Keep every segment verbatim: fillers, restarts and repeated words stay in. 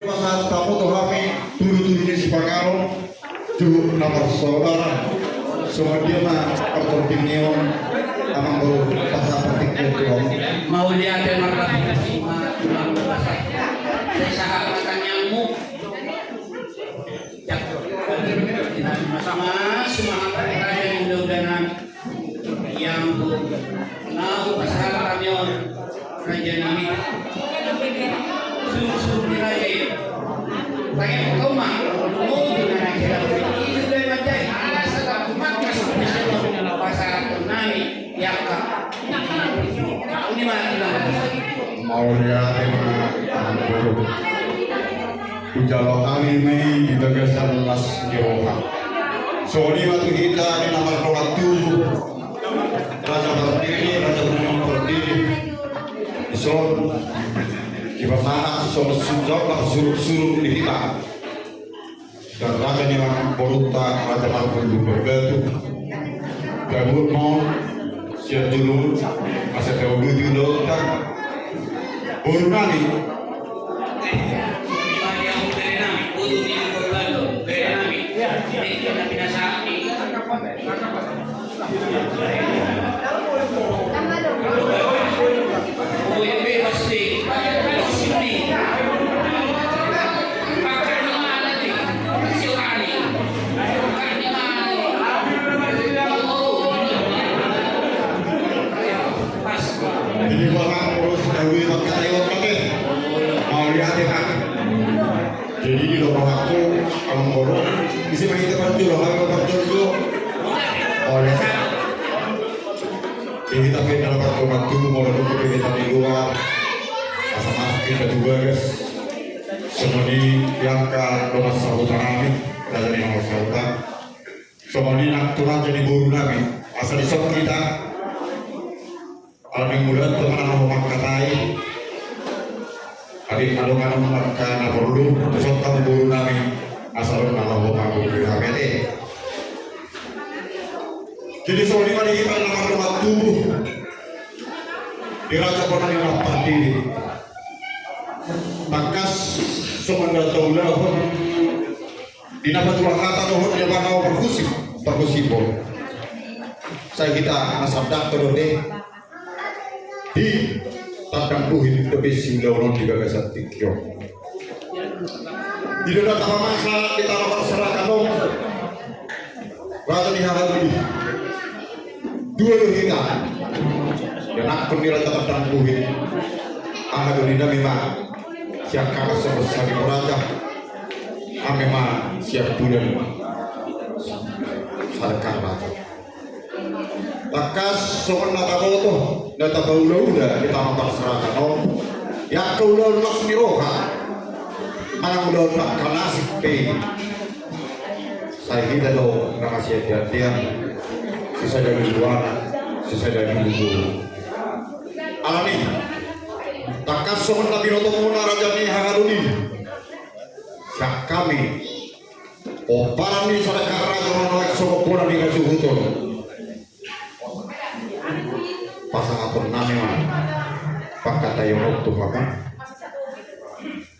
Pasahat hamu tu hami tudu-tudu ni sipanganon tu na marsaudara. Songon dia ma partingkian ni on, amang boru, pasahat partingkian tu hamu. Mauliate marhata. Sai sahat ma tangiangmu. Mas-mas, mas-mas, raja ni uda-uda nami. Ia ampun. Nau pasahat hami on, raja nami. Suruk-suruk ni raja i. Tangiang kau ma. Mau tu nana kira. Itu dari raja i. Asa tak kumat masuk di sana. Pasahat nami. Ia ka. Ini mah. Mauliate ma. Ampun. Hujalo hami ma i di bagasan las ni roha. Songon i ma tu hita di na mardongan tubu. Raja Pardede, Raja Pardede. Dison dipasahat songon sundok suruk-suruk di hita. Dan raja ni amang borunta, Raja Marhata Parbatu. Tabuat ma on. Siap dulu, masa tahu dulu dulu kan. Boru nami. Jadi gua kan terus kawin pakai tayong pakai. Mauliate, Pak. Jadi di lo pakai aku, kalau ngorok, bisa main tempat dulu, kalau tempat dulu. Mauliate. Jadi kita pindah tempat rumah dulu, mau dulu kita di luar. Asa masuk kita juga, guys. Songon i angka dongan sahuta nami, raja ni dongan sahuta. Songon i nang tu raja ni boru nami, asa dison hita. Ala ni mula tu mana mau mangkatai. Adi adong adong mangka na porlu, dison hamu boru nami, asa adong na mau mangkatai. Jadi songon i ma di hita na mardongan tubu. Di raja kota ni Pardede. Tangkas songon na taulahon. Di na patua hata dohot di na parhusip, parhusipon. Sai hita na sadar tu do de. Di tandang buhit do de siulaon on di bagasan tingki on. Di do na tapamasa di tano parserahan on. Raja ni haha doli. Dua do hita. Ianakhon ni raja tandang buhit. Haha doli nami ma. Siap kakas sama sari raja. Hami ma siap bulan. Sadekah raja. Tangkas songon na taboto, na tapaula-ula di tano parserahan on. Ia angka ulaon las ni roha. Manang ulaon angka nasib pe. Sai hita do na masiandiandian. Sisada ni luana, sisada ni lubu. Alani. Tangkas songon na binotomuna raja ni haha doli. Siap hami. Pomparan ni sada raja manoek songon pola ni raja huton. Pasahaton nami ma. Pangkataion on tu hamu.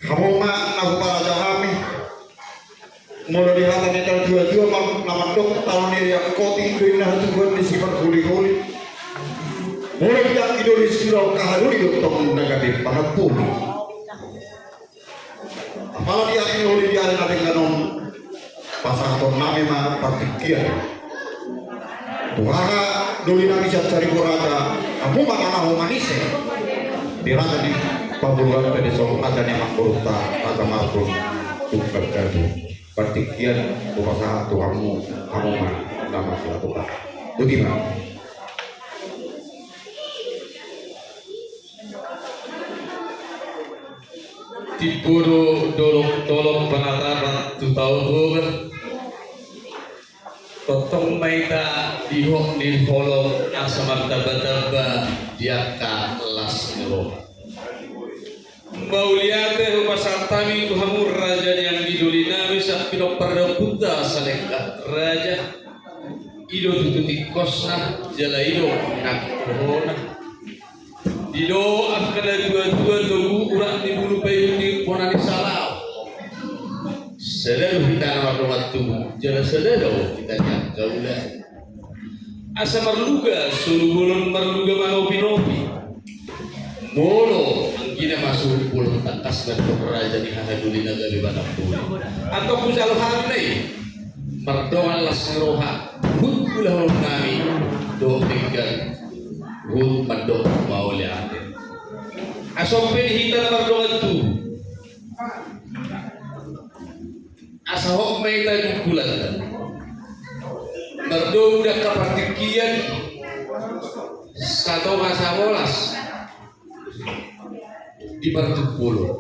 Hamu ma na huparaja hami. Molo di hata ni natuatua ma na mandok tano ni riangkoti do inna hatubuan ni siparhulihuli. Molo di anggi doli sirau kahadoli do tong na gabe pangampuni. Apala di ari ni uli di ari na denggan on. Pasahaton nami ma partingkian. Tu haha doli nami sian Saribu Raja, hamu ma manaho manise. Di raja ni pamoruonta di son raja ni amangboruta, raja Marhata Parbatu. Partingkian, hupasahat tu hamu, hamu ma na masilaturahmi. Boti ma. Timbo do dolok tolop panatapan tu tao Toga. Tongtong ma hita dihot ni holong asa martambatamba di angka las ni roha. Mauliate hupasahat hami tu hamu raja ni anggi doli nami sian pinompar ni ompunta Salenggan Raja. I do tutu tingkosna jala i do nang pohona. Didok angka natuatua, togu urat ni bulu, paihut ni bona ni salaon. Tubu jala sada do hita ni angka ulaon. Asa marluga solu bolon, marluga manopinopi. Molo anggina masuk bolon tangkas mandok raja ni hahadoli na gabe manang boli. Antong hujalo hami na i mardongan las ni roha, huhut ulahon nami dohot denggan, huhut mandok mauliate. Asa on pe di hita na mardongan tubu. Asa hot ma hita di hulahulanta. Mardomu di angka partingkian satonga sabolas di partumpolon.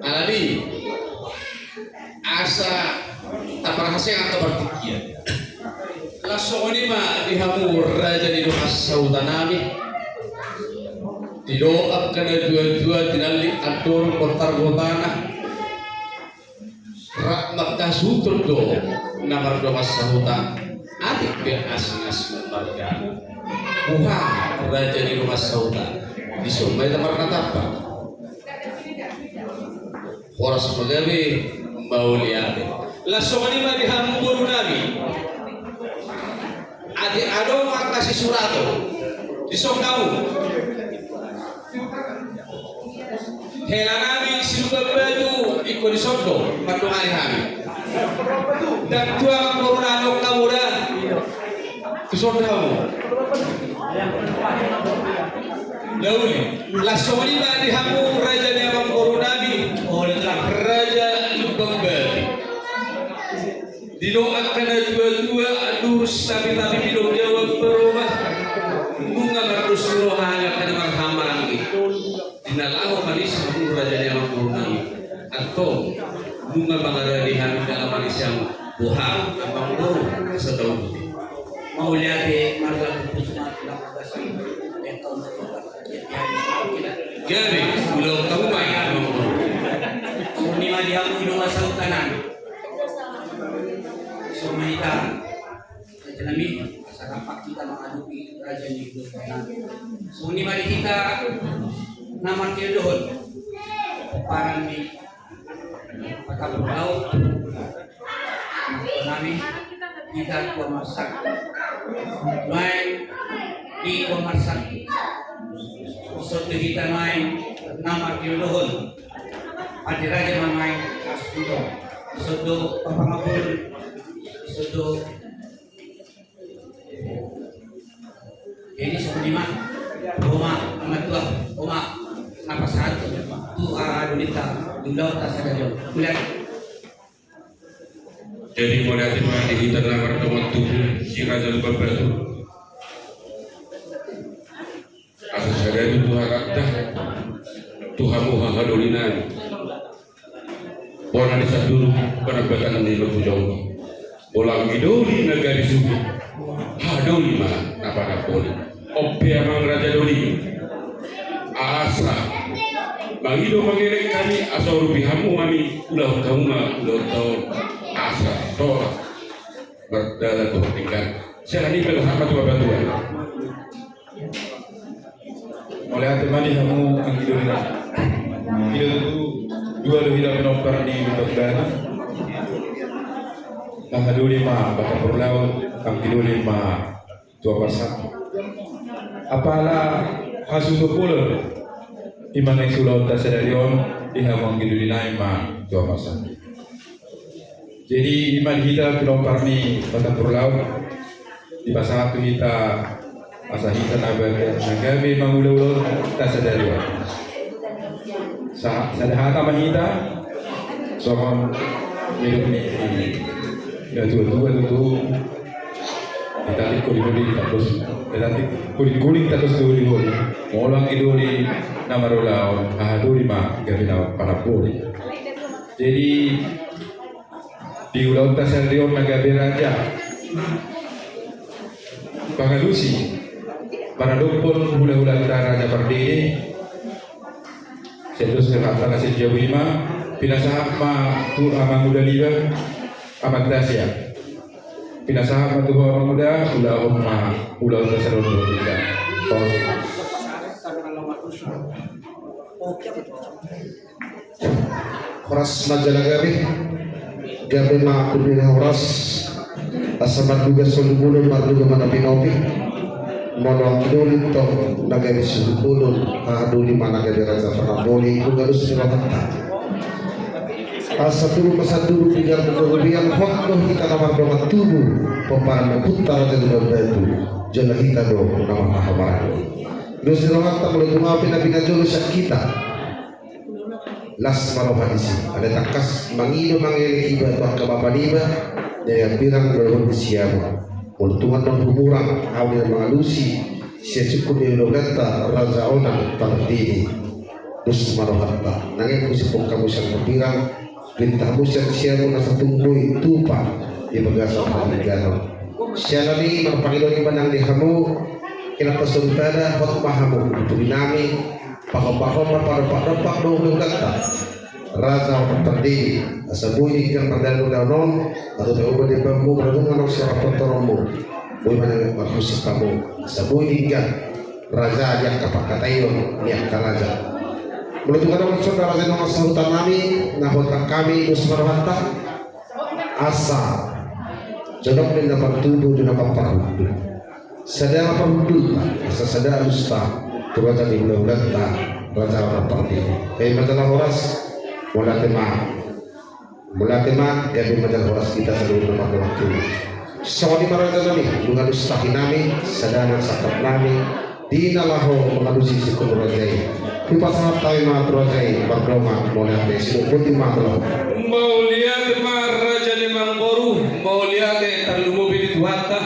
Alani asa taparhaseang angka partingkian. Laos songon i ma di hamu raja ni dongan sahuta nami. Didok angka na tuatua, tinallik andorang, bontar gotana. Rap mangkasuhut do na mardongan sahuta, atik pe asing-asing marga. Boha raja ni dongan sahuta, dison ma hita marnatampak. Horas ma gabe, mauliate. Laos songon i ma di hamu boru nami. Atik adong angka sisuraton, dison hamu. Hela nami Silumban Batu, ingkon dison do mandongani hami. Ndang tu amangboru nami on hamu da. Dison do hamu. Na uli. Laos songon i ma di hamu raja ni amangboru nami, raja Lumban Batu. Didok angka na tuatua, lurus sapitapi, pidong jawa paroma. Nunga mardos ni roha angka na marhahamaranggi. Di na laho manisa hamu raja ni amangboru nami. Antong nunga mangarani hami na laho manisa hamu. Boha amangboru, asa tau boti. Mauliate, marlaku pusu mati laku kasih. Gabe, ulaon hamu ma i amangboru. Songon i ma di hamu dongan sahuta nami. Songon i ma hita, raja nami, asa rap hita mangadopi raja ni hulahulanta. Songon i ma di hita na martinodohon. Pomparan ni Patapur Laut. Nami, hita Tua Marsang. Nuaeng di Tua Marsang. Songon i hita nuaeng na martinodohon. Adi raja ma nuaeng, songon i do pangapul, songon i do. Jadi songon i ma, Oma, Ama Tua, Oma, na pasahat tu hahadolinta di ulaonta sadari on. Mulai. Jadi mauliate ma di hita na mardongan tubu, si Raja Lumban Batu. Asa sada do tu hata, tu hamu hahadoli nami. Bona ni Sanduru, bona batang ni Lombu Jonggo. Molo anggidoli na gabe suhi, hahadoli ma na panamboli. On pe amang raja doli. Asa mangido mangelek hami, asa urupi hamu hami, ulaon hamu ma ulaonta on. Asa tolap mardalan tu pinggan. Siala ni pelahan matu babantuan. Mauliate ma di hamu anggidoli nami. Anggidoli tu dua do hita pinompar ni Lumban Batu. Hahadoli ma Patapur Laut, anggidoli ma Tua Marsang. Apala hasuhuton bolon i ma na di ulaonta sadari on, di hamu anggidoli nami ma Tua Marsang. Jadi i ma di hita pinompar ni Patapur Laut, dipasahat tu hita asa hita na gabe mangula ulaonta sadari on. Sa-, sada hata ma hita, songon nidok ni natuatua tutu. Ditatik holiholi, tapos, ditatik holiholi, tapos tu holiholi. Molo anggidoli na marulaon, hahadoli ma gabe na panamboli. Jadi di ulaonta sadari on na gabe raja pangalusi, paradophon hulahulanta Raja Pardede. Sian dos ni hata na sian jabu i ma, pinasahat ma tu amang uda liba, amanta sia. Pinasahat ma tu ho amang uda, ulahon ma ulaonta sadari on dohot hita. Horas ma jala gabe. Gabe ma pudina horas, asa marduga solu bolon, marduga ma na pinopi. Molo angka doli tong na gabe solu bolon, haha doli ma na gabe raja panamboli, nunga dos ni rohanta. Asa tubu ma sadurung di gabe gabe biang hot do hita na mardongan tubu, pomparan na punta raja di batu, jala hita do na marhaha maranggi. Dos ni rohanta molo tung api na pinajolo sian hita. Las ma roha disi, alai tangkas mangido mangelek iba tu angka bapa niba, na hambirang dohot di siamun. Molo tung adong humurang, ahu na mangalusi, sian sungkun ni ulaulanta, Raja Onang Pardede. Dos ma rohanta, nang empu sipok hamu sian hambirang, pinta hamu sian siamun asa tung boi tupa, di bagasan hambirang. Siala ni marpangido iba nang di hamu, inanta soripada, hot ma hamu, di nami, pahompa-hompa, padompak-dompak do ulaulanta. Raja Onang Pardede, asa boi denggan pardalan-dalan on, atau tau ba di bambu, mardongan on sian partontonmu. Boi ma na marhusip hamu, asa boi denggan. Raja di angka pangkataion, di angka raja. Molo tung adong songon raja na marsahutan nami, na hot nang hami, dos ma rohanta. Asa. Jonok ni na partubu, jonok na parhundul. Sada ma parhundulta, asa sada alusta, tu raja ni hula-hulanta, Raja Onang Pardede. Gabe ma jala horas, mauliate ma. Mauliate ma, gabe ma jala horas hita saluhutna mardongan tubu. Songon i ma raja nami, nunga dos tahi nami, sada nang sangkap nami, di na laho mangalusi sungkun raja i. Hupasahat hami ma tu raja i, mardongan, mauliate, sidok boti ma tu laho. Mauliate ma raja ni amangboru, mauliate tarlumobi di Tuhanta.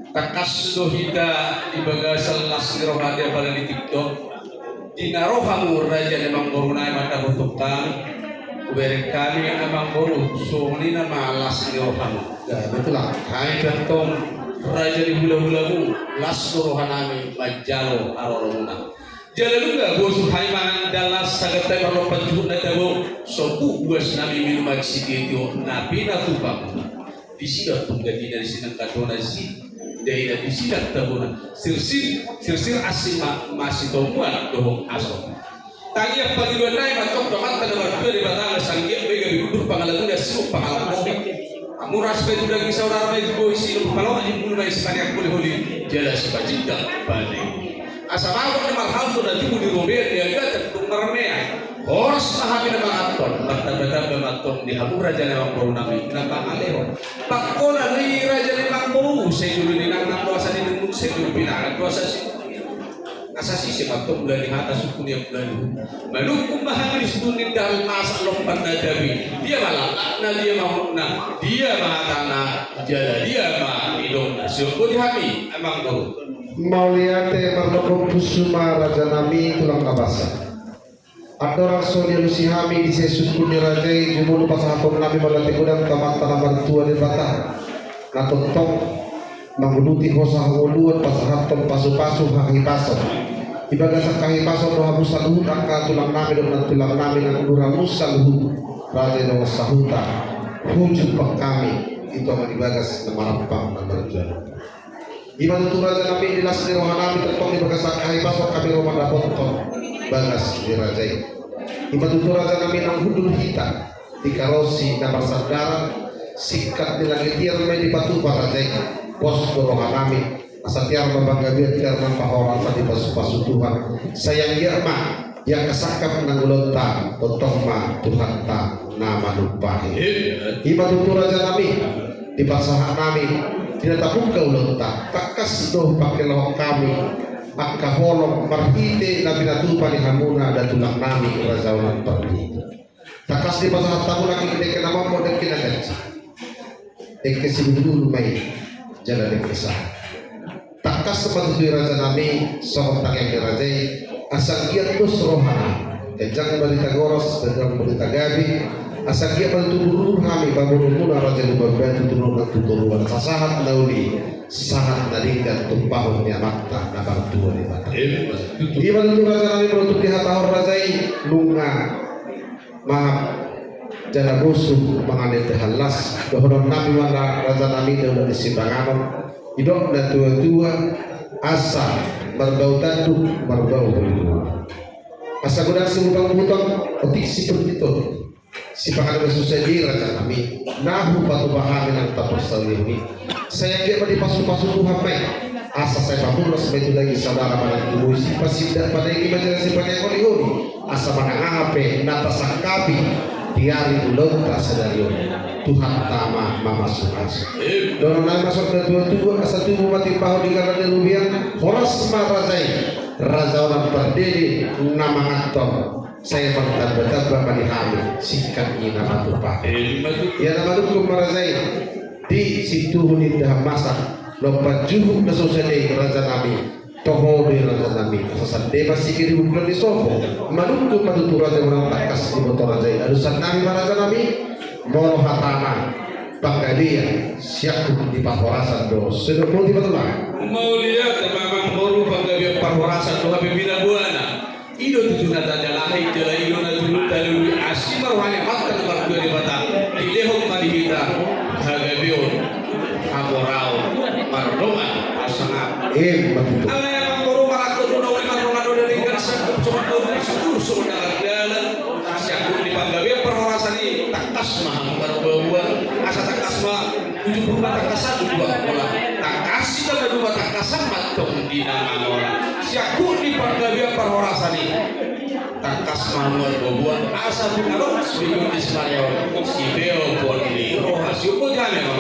Tangkas do hita di bagasan las ni roha di apala di TikTok. Di na ro hamu raja ni amangboru nai mandapothon hami. Hubereng hami amangboru, songon i nama las ni rohamu. Ya, betul lah. Hami pe antong raja ni hula-hulamu, las do roha nami manjalo haroromuna. Jala nunga bosur hami mangan dalan sagat hami marlompan juhut na tabo, sombu buas nami minum aek sitio-tio na pinatupa. Disi do tung ganina, disi nang kandona, disi daina, disi nang tabona. Sirsir, sirsir asi ma, masitomuan dohot aso. Tangiang pangidoan nai ma antong tu Amanta na martua Debata, asa anggiat ma i gabe gundul pangalaguna, siruk pangalangkona. Amu ras pe tu daging saudara nai tu boi, sinur paloha ni bulu nai, sipaniak holi-holi jala sipajindak bane. Asa magot na marhalto na tubu di robean ni agatan tung marmea. Horas ma hami na manganhon, martamba-tamba ma antong di hamu raja ni amangboru nami na mangalehon. Pangkona ni raja ni amangboru, sai jolo ni nang nang do asa ni nungnung, sai jolo pinangan do asa si. Asa sise ma antong mula ni hata sungkun ia mula ni. Manungkun ma hami di sungkun ni dahal masak lompan na tabi. Dia ma laklakna, dia ma unokna, dia ma hatana, jala dia ma nidokna. Sidok boti hami amangboru. Mauliate, marlompan pusu ma raja nami, tulang na basa. Andorang so dialusi hami di sungkun ni raja i, jumolo pasahathon nami mauliate godang tu Amanta na martua Debata, na tongtong manguduti hosa hangoluan, pasahathon pasu-pasu hahipason. Di bagasan hahipason do hamu saluhut angka tulang nami dohot nantulang nami nang di hamu saluhut, raja dohot sahuta, hujumpang hami, i tu hamu di bagas na marampang na marjual. I ma tutu raja nami di las ni roha nami, tongtong di bagas angka hahipason hami ro mandapothon bagas ni raja i. I ma tutu raja nami nang hundul hita di karosi na marsandaran, singkat ni langit i ma i dipatupa raja i. Pos do roha nami, asa tiar ma panggabean, tiar ma pahorasan, dipasu-pasu Tuhan. Sai anggiat ma di angka sangkap nang ulaonta, tongtong ma Tuhanta na manumpahi. I ma tutu raja nami, dipasahat nami, di na tapungka ulaonta, tangkas do hupakelehon hami angka holong marhite na pinatupa ni hamuna da tulang nami Raja Onang Pardede. Tangkas dipasahat hamu nangkin dengke na mambo, dengke na ganjang. Dengke sibulbul ma i, jala dengke sahat. Tangkas ma tutu i raja nami, songon tangiang ni raja i, asa anggiat dos rohana, ganjang barita goras, ganjang barita gabe, asa anggiat ma tutu burubur hami, pamoruonmuna Raja Lumban Batu, turunan tu toruan, sasahat na uli, sahat na denggan, tumpahon ni Amanta na martua Debata. I ma tutu raja nami, molo tung dihatahon raja i, nunga Mahap, jala bosur mangan ni hallas, dohonon nami ma raja nami, daulat ni sipanganon, didok natua-tua, asa marbau tanduk, marbau hula-hula. Asa godang sibutang-butang, otik siperditon. Sipanganon na so sadia i, raja nami, na hupatupa hami nang taparsaulihon i. Sai anggiat ma dipasupasu Tuhan ma i, asa sai pamurnas ma i tu daging saudara manang tubu i, sipasindak panaili ma jala sipaneang holiholi, asa manang aha pe na tasangkapi di ari ulaonta sadari on, Tuhanta ma mamasumasu. Dohonon nami ma songon na tuatua, asa tubu ma timbahon di garan ni robean, horas ma raja i, raja onan pardede na manganhon. Sai martambatamba ma di hami singkat ni na matupa. Ia na manungkun ma raja i di sintuhu ni indahan masa, lompan juhut na so sadia i, raja nami, toho do i, raja nami, asa sande ma sigi di bulan ni sopo. Manungkun ma tutu raja i, manang tangkas diboto raja i alusan nami ma, raja nami, molo hatana panggabean siangkup ni parhorasan do. Songon i ma tulang. Mauliate ma amangboru, panggabean parhorasan do hape pinaboana. I do tutu na tajalahi jala i do na tutu talului, asi ma roha ni Amanta na martua Debata, dilehon ma di hita hagabeon, hamoraon, mardongan, pasangapan. Emma tutu. Alai amangboru, marangkup do na uli mardongan do na denggan, siangkup songon na uli, suhur songon na mardalan. Siangkup ni panggabean parhorasan i, tangkas ma hamu marboaboa, asa tangkas ma uju purba tangkasan uju Angkola. Tangkas i tamba dua tangkasan mantong di na mangora. Siangkup ni panggabean parhorasan i, tangkas ma hamu marboaboa, asa tung adong sibegin di simarion, sibeo pon ni roha, siumpul jami ma.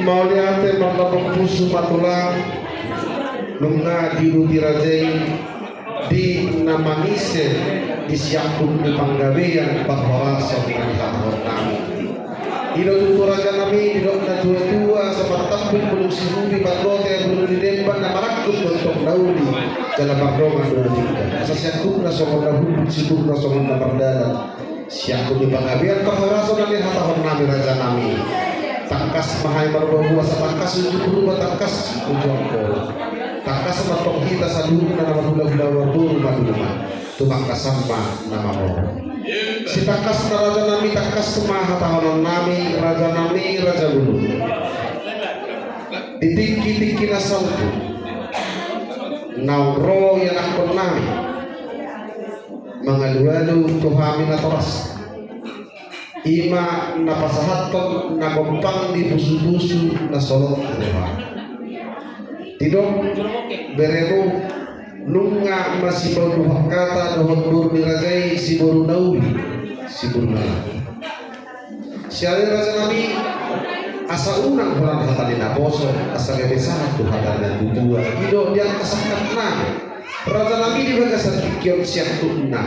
Mauliate, marlapang pusu ma tulang. Nunga diuduti raja i di na mangise di siangkup ni panggabean parhorasan na dihatahon nami. I do tutu, raja nami, didok na tuatua, asa martambuk bulung sihubi, margote bulung ni demban, na marangkup do tong na uli, jala mardongan do na denggan. Asa siangkupna songon na hundul, siburna songon na mardalan. Siangkup ni panggabean parhorasan na dihatahon nami, raja nami. Tangkas ma hami marboaboa, asa tangkas uju purba, tangkas uju Angkola. Tangkas ma tong hita saluhutna na marhulahula, marboru maduma. Tumangkasan ma na mamora. Sitangkasna, raja nami, tangkas ma hatahonon nami, raja nami, raja bolon. Di tingkitingki na salpu naung ro ianakhon nami mangalualu tu hami natoras, i ma na pasahathon na gompang di pusupusu na solot tu roha. Didok beremu, nunga masipaulu hata dohot boru ni raja i, siboru na uli, siboru na laho. Sian i, raja nami, asa unang holan hata ni naposo, asa gabe sahat tu hata ni natuatua. I do di angka sangkap nami, raja nami, di bagasan tingki on siangkupna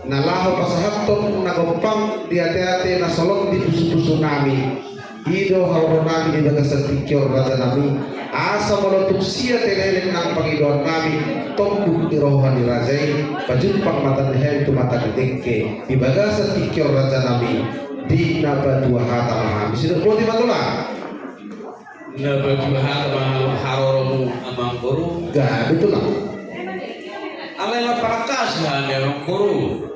na laho pasahathon na gompang di ateate na solot di pusupusu nami. I do haroronami di bagasan tingki on, raja nami, asa molo tung sia te leleng nang pangidoan nami, tombuk ni roha ni raja i, pajumpang mata ni hami tu mata ni dengke di bagasan tingki on, raja nami, di na patua hata ma hami. Sidok boti ma tulang. Na patua hata ma haroromu, amangboru. Gabe tulang. Alai marpanangkas hami, amangboru.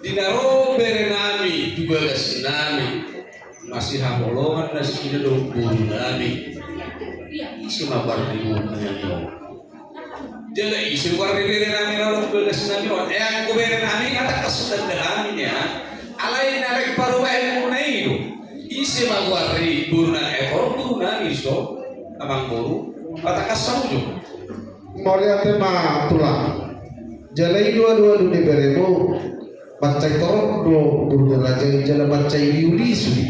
Di na ro berenami tu bagasnami, masihaholongan nasida dohot borunami. Ise ma parributnami on? Jala ise ma parriberenami na ro tu bagasnami on? E, anggo berenami na tangkas so tanda hami, ya. Alai na naeng parumaenmuna i do. Ise ma parriborunami? E, torop borunami so, amangboru. Patangkas saujung. Mauliate ma tulang. Jala i do alualu ni beremu, mansai torop do boru ni raja i jala mansai liulisu.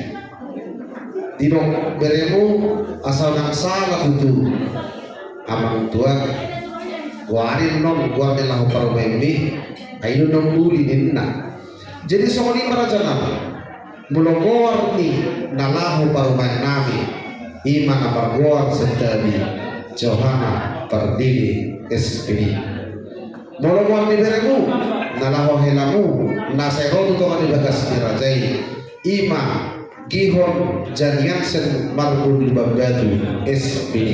Didok beremu, asa unang sala tutu amangtua. Goari annon, goar ni laho parumaenmi, ai do annon uli ninna. Jadi songon i ma, rajanami, molo goar ni na laho parumaennami, i ma na margoar santabi Johana Pardede S P D. Molo goar ni beremu na laho helamu na sai ro tu tonga ni bagas ni raja i, i ma Gihon Janiansen Marbun Lumban Batu S P D.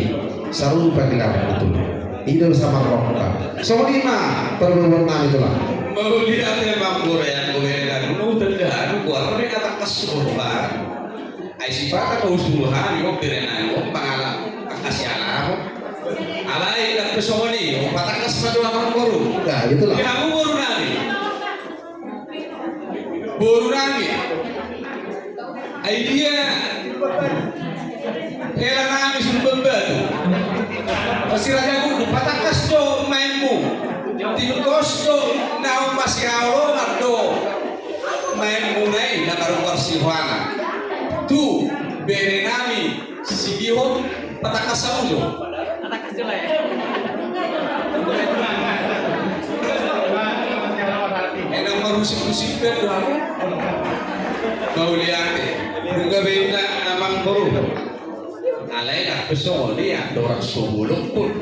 Sarupa gelarna tutu. I do samarrongka. Songon i ma parboruonnami, tulang. Mauliate ma, amangboru, anggo bere na dulu tanda hami goar na tangkas roha. Ai sipata ma usuru hami on berenami on mangalap angka sialamon. Alai ndang pe songon i, patangkas ma, tulang, amangboru. Nah, itulah. Di hamu borunami. Boru nami. Ai dia hela nami Sumban Batu. Pasti raja guru patangkas do maenmu. Tingkos do naung masihaholongan do maenmuna i na marmuar sihoana. Tu bere nami. Sigihon patangkas samujo. Enang marusip-rusip pe doang. Mauliate. Nunga beda amang boru. Alai na pesong oli andorang sobolok pun.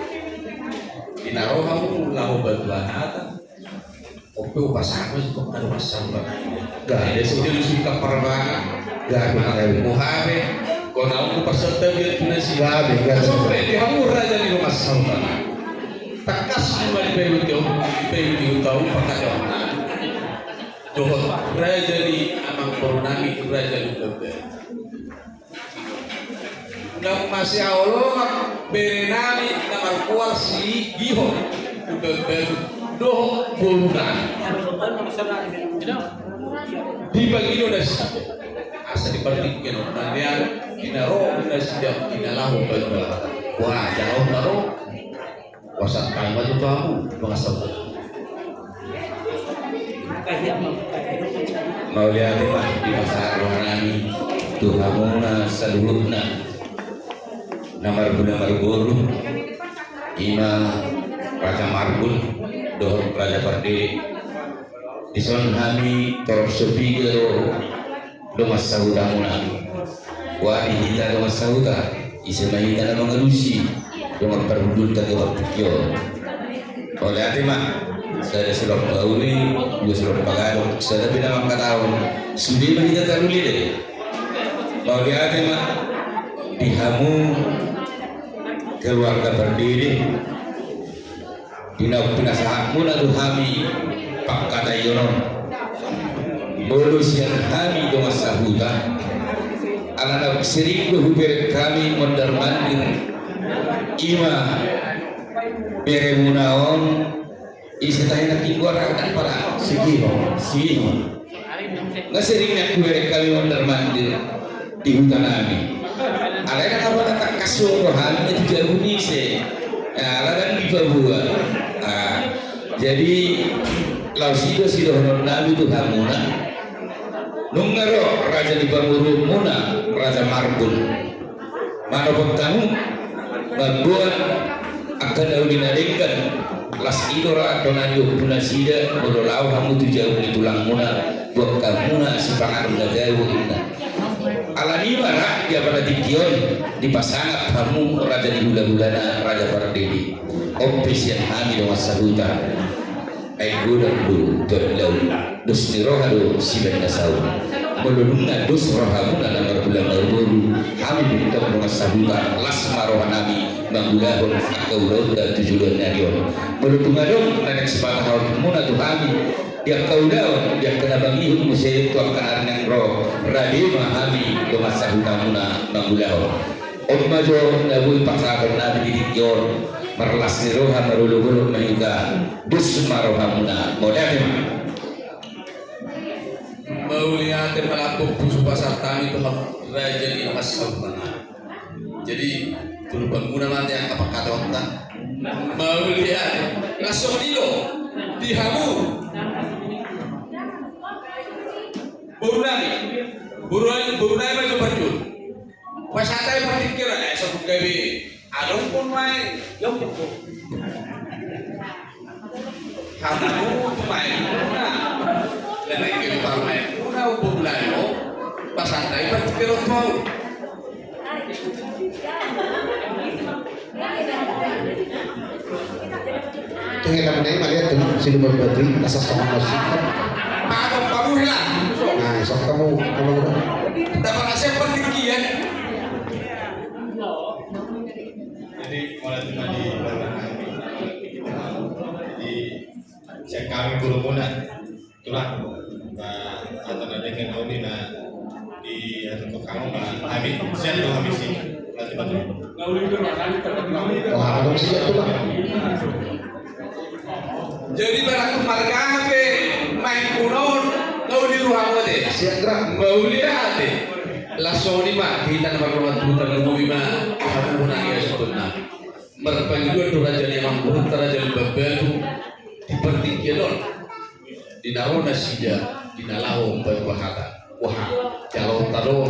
Dinaroha mu laho bantuan hata. Ope upasaku itu kok anu pasal banget. Gak ada sih. Dia lu suka parbangan. Gak ada. Mau hape. Kau tahu aku pasal tadi dia punya sih. Gak ada, gak ada. Sampai di hamu raja di rumah saudara. Tangkas cuma di P U T, P U T tahu pakai orang. Dohot raja di amang boru nami raja di Bebe. Naung masihaholongan bere nami na marmuar sigihon tu Batu dohot boru nami. Dipangido nasida asa dipartingkian on, na lean dinaroha nasida di na laho bantuan. Wah, jalo na ro. Kuasa tanggal itu aku pengasal. Mauliate ma di masa rohani tu hamuna saluhutna na marguna marguru ima Raja Marbun dohot Raja Pardede. Dison hami torop sopiga do dongan sahutamuna. Wadi hita dongan sahuta, ise ma hita na mangalusi dongan parhundulta dongan tingki on. Mauliate ma. Sada sulang pauli, dua sulang pagadok, sada pe na mangkatahon. Sude ma hita taruli de. Mauliate ma di hamu keluarga Pardede. Di na pinasahatmuna tu hami pangkataion on. Molo sian hami dongan sahuta, ala na sering do hubereng hami mondar mandir ima beremuna on. Ise tahe na tinggal akan pala sigihon, sigihon. Nga sering na hubereng hami mondar mandir di huta nami. Alai na apa na tangkas do hami na tu jabu ni ise. Ala dang dipaboa. Jadi laos i do sidohonon nami tu hamuna. Nunga ro raja ni pamoruonmuna Raja Marbun. Manopot hamu mamboan angka na uli na denggan. Las i do ra tona ni ompu nasida molo laho hamu tu jabu ni tulangmuna buat hamuna sipanganon na gabe inna. Alani i ma ra di apa na tingki on dipasangap hamu raja ni hulahulana Raja Pardede. On pe sian hami dongan sahuta. Ai godang do tuat laut. Dos ni roha do sibaen na saut. Molo nunga dos rohamuna na marhula marboru, hami bintong dongan sahuta las ma roha nami mangulahon angka ulaonta tu joloan ni ari on. Molo tung adong na naeng sipatahaonmuna tu hami di angka ulaon di angka na mangihut muse tu angka na naeng ro, rade ma hami dongan sahutamuna mangulahon. On ma jo na boi pasahaton nami di tingki on. Marlas ni roha marolopolop ma hita. Dos ma rohamuna. Mauliate ma. Mauliate ma lambok pusu pasahat hami tu hamu raja ni dongan sahuta. Jadi tulupanmuna ma ate angka pangkataionta. Mauliate. Las songon i do di hamu boru nami. Boru nami ma jo parjolo. Pasahat hami partingkian on, eh, sabut gabe. Adong pun mai. Hatamu tu mai. Nah, naik ke parmai. Udah ukur lain, oh. Pasahat hami partingkian on. Tengah nama naik malihat tu siluman batu, asal sama masuk. Pakai paruh lah. Nah, sok kamu, kamu. Dapat hasil pertinggian. Jadi, mulai cuma di di siang kami guru muna. Tulang, ba, atau ada yang tahu di na, di, atau ke kamu, ba, habis, siap tuh habis sih. Berarti betul. Oh, apa dong siap tuh, Bang? Jadi barang tu marga pe main kunon, kau di ruang mode. Mauliate. Laos songon i ma di hita na mardongan tubu, tarlumobi ma di hamuna na hasuhuton nami. Marpangidoan do raja ni amangborunta, Raja Lumban Batu, di partingkian on, di na ro nasida, di na laho patua hata. Wah, jalo tado.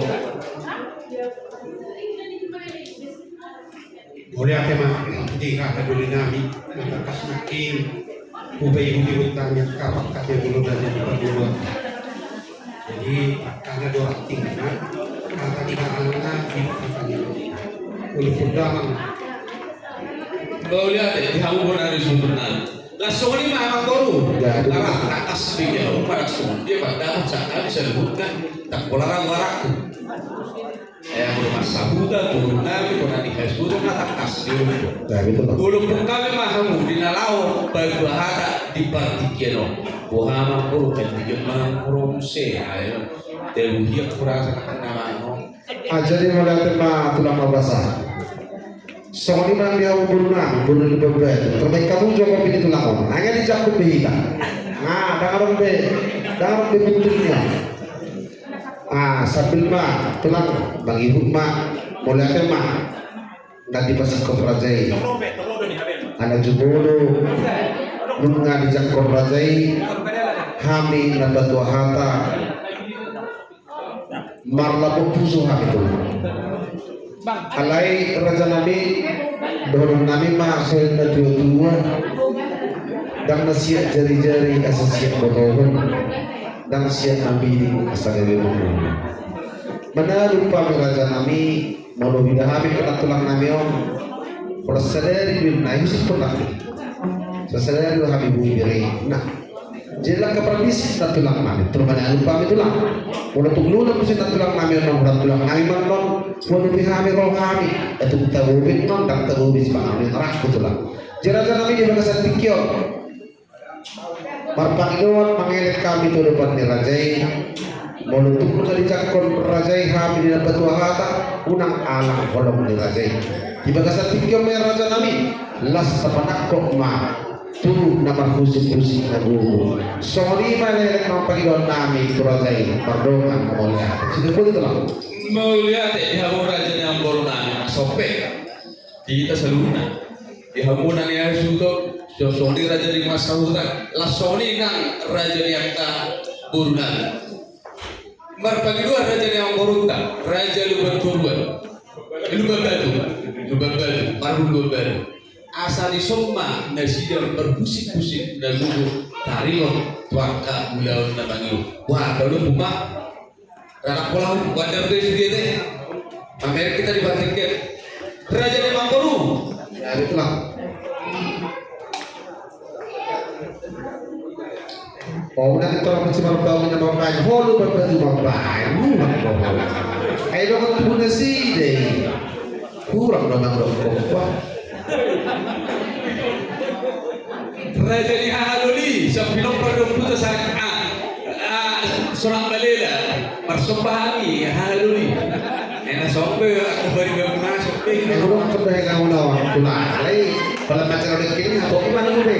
Mauliate ma di hahadoli nami, na tangkas nangkin hupaihut-ihut hami angka pangkat ni raja ni parguruan. Jadi, angka na do rantingna, hata ni hahadoli nami, hata ni hahadoli nami. Ulu pun damang. Mauliate di hamu bona ni suhut nami. Laos songon i ma amangboru. Jadi. Arah tangkas piga, umpa laos songon dia, pandapot sangkami saluhutna, tak pola ragu arahku. Eh, molo marsahuta, boru nami, bona ni hasuhuton, na tangkas di ulu. Nah, gitu, Bang. Ulu pun hami ma hamu di na laho patua hata di partingkian on. Boha ma boru kan di jema rom se, ayo. Tebu dia kurasa kan nama no. Ah, jadi mauliate ma tulang mabasa. Songon i ma di hamu boru nami, boru ni Lumban Batu. Terbaik hamu jo kopi ni tulang on. Hanya di jakku be hita. Nah, dang adong be, dang adong be buntutna. Ah, sambil ma tulang mangihut ma, mauliate ma. Na dipasingkop raja i. Ala jumolo, nunga dijangkon raja i, hami na patua hata. Marlapok pusu hami tulang. Alai raja nami, dohonon nami ma songon na tua-tua. Dang na siat jari-jari asa siat botohon. Dang siat na bini asa gabe botohon. Mana rupa mi raja nami, molo huida hami pe tulang nami on. Pola sadari do na husip pun nami. Sadari do hami bui bere. Nah. Jadi langka parbisik na tulang nami, termana lupa mi tulang. Molo tung luna musim na tulang nami on, na tulang nami man non, molo di hami ro hami, etuk tabobe non, dang tabobe si pangamen rakku tulang. Jadi raja nami di bagasan tingki on. Marpangidoan mangelek hami tu adopan ni raja i. Molo tung na dijangkon raja i hami di na patua hata, unang alang holong ni raja i. Di bagasan tingki on ma raja nami, las tapanangkok ma. Tu na marhusip-husip na gogo. Songon i ma na elek ma pangidoan nami tu raja i, mardongan mauliate. Sude boti tulang. Mauliate di hamu raja ni amangboru nami, sompe. Di hita saluhutna. Di hamu na ni hasuhuton, songon i raja ni marsahuta, laos songon i nang raja ni angka boru nami. Marpangidoan raja ni amangborunta, Raja Lumban Toruan. Lumban Batu. Lumban Batu. Marhum Lumban Batu. Asa dison ma nasida marhusip-husip na gogo taringot tu angka ulaon na mangihut. Wah, kalau puma. Ranak pola hum, wajar deh sudah deh. Mamerek kita di batik ya. Raja ni amangboru. Ya, itulah. Oh, udah kita orang cuma bau minum bau kain, holu berbaju bau kain, lu bau bau. Ayo dong tubuh nasi deh. Kurang dong dong dong. Raja ni hahadoli, sampilompar dong puta sa, ah, ah, sorang balela. Marsomba hami, hahadoli. Ena somba, aku bari gabung masuk. Eh, gabung ke bari gabung lawan. Tulai. Pala pacar udah kini, aku gimana gue?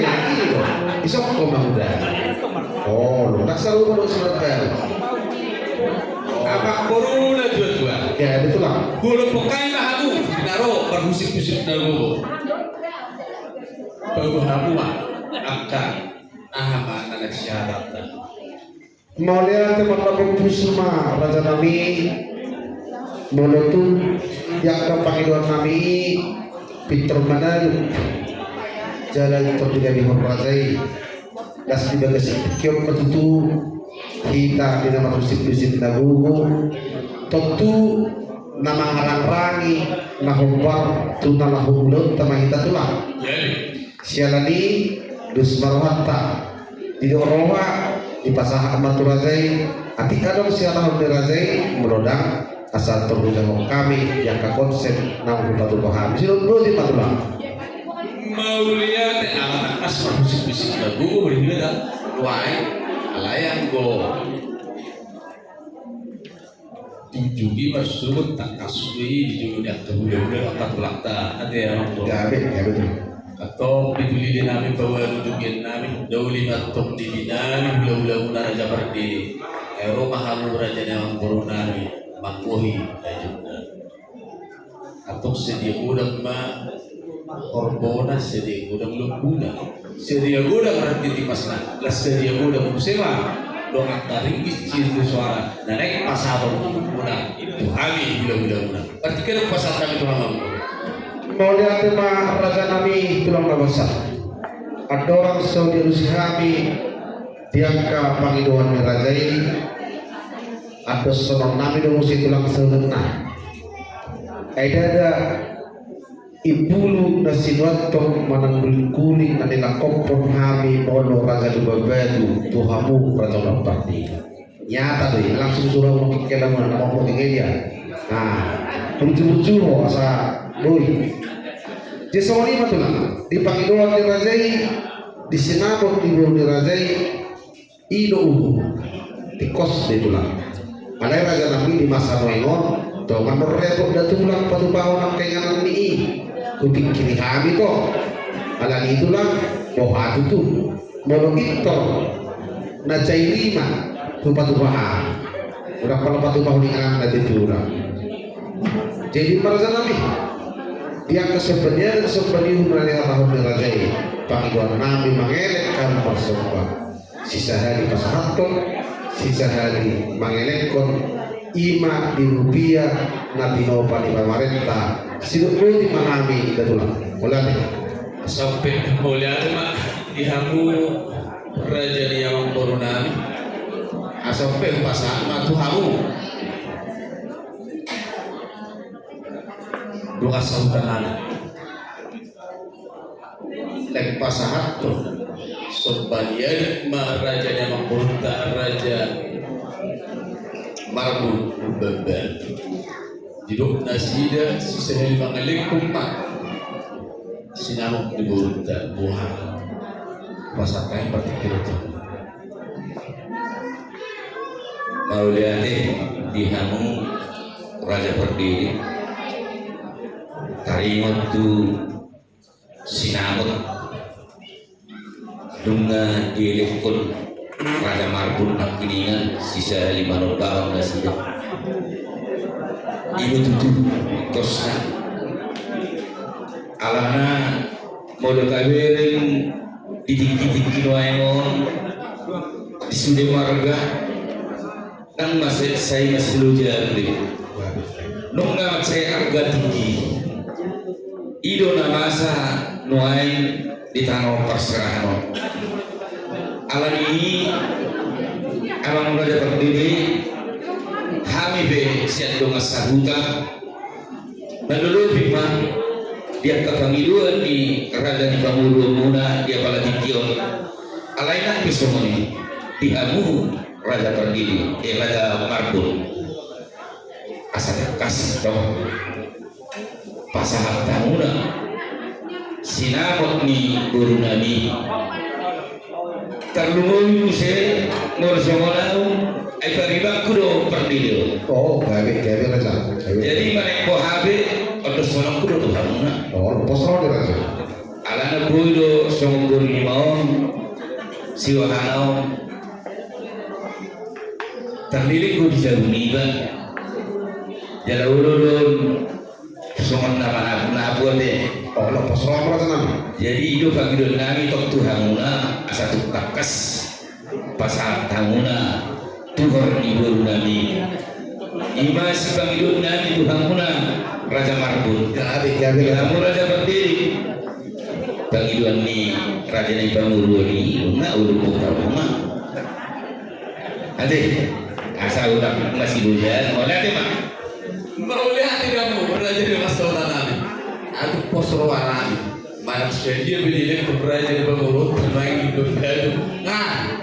Isok kau bang udah. Oh, lu tak selalu mau sebentar. Amangboru na tua-tua. Ya, betul lah. Molo pungkai ma hamu, na ro marhusip-husip na gogo. Paboa hamu ma angka aha ma na naeng sihatatna. Mauliate marlapok pusu ma raja nami. Molo tung di angka pangidoan nami pintor manadu. Jala pintor digadihon raja i. Las di bagasan tingki on ma tutu hita di na marhusip-husip na gogo. Tontu na mangarangrangi na hombar tu na laho ulaonta ma hita tulang. Siala ni dos ma rohanta. Didok roha dipasahat ma tu raja i. Atik adong sialahon ni raja i molo dang asa torus hami di angka konsep na hupatupa hami. Sidok boti ma tulang. Mauliate ala tangkas marhusip-husip na gogo bari hina da. Wai. Alai anggo dijunjuhi marsuhut tangkas be dijunjuhi angka hula-hula angka tulangta ate amangboru. Gabe, gabe tu. Antong di tulidi nami pawalu jugian nami daoli ma antong di binami hula-hula muna raja pardede. Ai ro ma hamu raja ni amangboru nami manggohi hajutna. Antong sadia godang ma horbona, sadia godang lombuna, sadia godang rantiti masna, las sadia godang muse ma dongan taringgit sian tu soara na naeng pasahaton muna tu hami hulahula muna. Partingkian pasahat nami tu hamu. Mauliate ma raja nami tulang na basa. Andorang so dialusi hami di angka pangidoan ni raja i, andoshon nami do muse tulang saudara. Ai ndada imbulu na sinuanton manang guling-guling na nilangkophon hami molo raja Lumban Batu tu hamu raja Lumban Pardede. Nyata do i, langsung sura mungkin kena muna na mungkin dia. Nah, burju-burju asa boi. Jadi songon i ma tulang, di pangidoan ni raja i, di sinamot ni boru ni raja i, i do uhum. Tingkos do i tulang. Alai raja nami di masa nuaeng on, tongon do repot da tulang patupahon angka inganan ni i. Hupingkiri hami do. Alani i tulang, boha tutu. Molo pintor na cair i ma hupatupa hami. Unang pala patupahon inganan na di tulang. Jadi ma raja nami, di angka somba ni adat somba ni uhum na nihatahon ni raja i, pangidoan nami mangelek hami marsomba. Sisahali pasahathon, sisahali mangelekhon, i ma di rupia na tinopa ni pamarenta. Sidok boti ma hami da tulang. Mauliate. Sampe mauliate ma di hamu raja ni amangboru nami. Asa pe pasahat ma tu hamu. Dongan sahuta nami. Naeng pasahathon somba ni adat ma raja ni amangborunta raja Marbun Lumban Batu. Didok nasida sisahali mangelekhon ma sinamot ni borunta, boha. Pasahat nai partingkian tu. Mauliate di hamu raja Pardede. Taringot tu sinamot nunga dielekhon raja Marbun nangkiningan, sisahali manombahon nasida. I do tutu tosna. Alana molo tabereng di tingki-tingki nuaeng on, di sude marga, nang masa sai masiloja be. Nunga mansai arga tinggi. I do na masa nuaeng di tano parserahan on. Alani i, amang raja Pardede, hami pe sian dongan sahuta, na lolopi ma di angka pangidoan ni raja ni pamoruonmuna di apala tingki on. Alai nang pe songon i di hamu raja Pardede, eh, raja Marbun. Asa tangkas do pasahat hamuna sinamot ni boru nami. Tarlumobi muse molo songon au, ai paribanku do Pardede on. Oh, gabe, gabe raja. Gabe. Jadi manang boha pe, ondoshononku do tu hamuna. Oh, pos roha di raja. Alana boi do songon boru ni ma on, si wahana on. Tarleleng do di jabu niba. Jala olo do on songon na manapu-napu ate. Oh, na pos roha ma raja nami. Jadi i do pangidoan nami tong tu hamuna asa tung tangkas pasahat hamuna tuhor ni boru nami. I ma sipangidoan nami tu hamuna raja Marbun. Gabe, gabe, gabe. Hamu raja Pardede. Pangidoan ni raja ni pamoruon i, na olo pos roha ma. Ate, asa ulang masih bujang, mauliate ma. Mauliate di hamu raja ni amangboru nami. Aduh, pos roha nami. Manang sadia pe dielek raja ni pamoruon, termain di bergadu. Nah,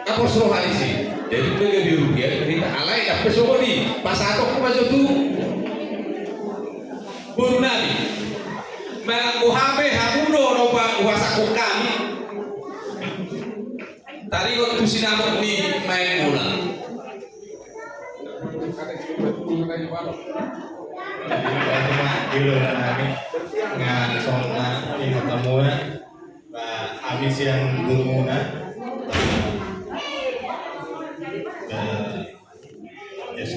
na pos roha disi. Jadi gabe rugi hita, alai ndang pe songon i, pasahatonku ma jo tu boru nami. Manang boha pe hamu do na hupasahathon hami. Taringot tu sinamot ni maengmuna. Nga songon na ingot hamuna, ba hami sian borumuna, ba